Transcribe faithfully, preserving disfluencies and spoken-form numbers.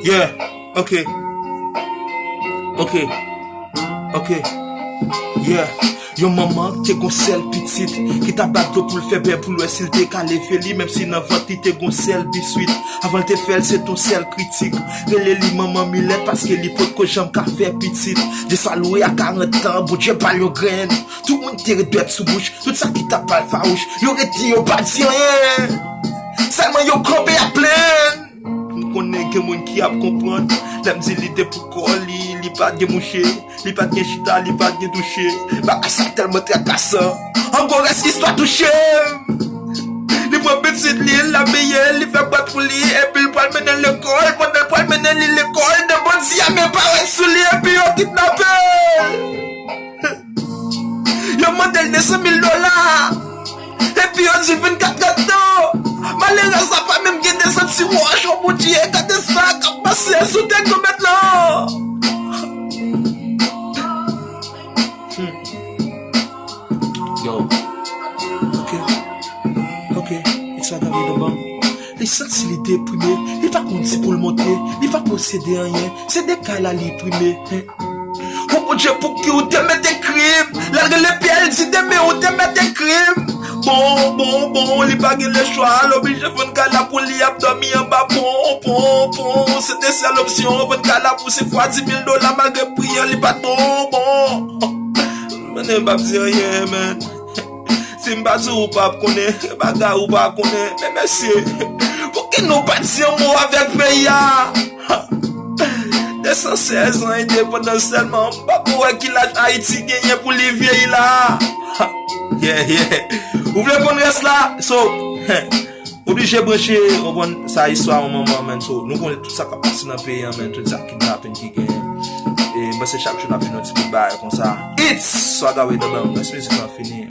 Yeah, ok. Ok. Ok. Yeah. Yon manman ki te gon sèl pitit, ki t ap bat dlo pou l fè bè pou l wè si l te ka leve li, menm si nan vant li te gon sèl biswit. Avan l te fè l, se t on sèl kritik. Rele li manman milèt paske li potko janm ka fè pitit. Dye swa lwe a karant tan, Bondye ba l yon grenn. Tout moun te ret dwèt sou bouch, tout sa ki t ap ba l fawouch. Yo ret di, yo pa di anyen. Sèlman yo kanpe ap plenn. M konnen gen moun ki ap konprann lè m di li te pou kò li, li pa t gen mouche, li pa t gen chita, li pa t gen touche. Bagay sa tèlman trakasan. An gwo, rès istwa touche m. Li pran pitit li, l abiye l, li fè bwat pou li, epi l pral mennen l lekòl. Pandan l pral mennen li lekòl, de bandi ame parèt sou li, epi yo kidnape l. Yo mande l de san mil dola. Epi yo di vennkat gad tan. Malerèz la pa menm gen de santi wòch. O Bondye, gade sa k ap pase sou tèt granmèt lan. Hmm. Yo. Ok. Ok. It's like a little bump. Li santi li deprime. Li pa konn si pou l monte. Li pa posede anyen. Se de kay la li prime. Hen. O Bondye, pouki ou te mete krim? L al rele Pyè, l di demen ou te mete krim. Bon, bon, bon, li pa gen lechwa, l oblije vann kay la pou li ap dòmi anba pon, pon, pon. Se te sèl opsyon, vann kay la pou senk fwa di mil dola, malgre pri an li pa t bon, bon. Mwen menm m p ap di anyen, man. Si m pa di w, ou p ap konnen, bagay ou pa konnen. Men mesye, pouki nou pa di yon mo avèk peyi a? De san sèz an endepandans sèlman, m poko wè ki laj Ayiti genyen pou li vyeyi la. Yeah, yeah. Ou vle konn rès la? So, oblije branche, konprann sa istwa yon manman, man. So, nou konnen tout sa k ap pase nan peyi an, man, tout sa kidnapin ki genyen. E m panse chak jou n ap jwenn yon ti bout bagay konsa. It's Swagga with the Bell, rès mizik lan fini.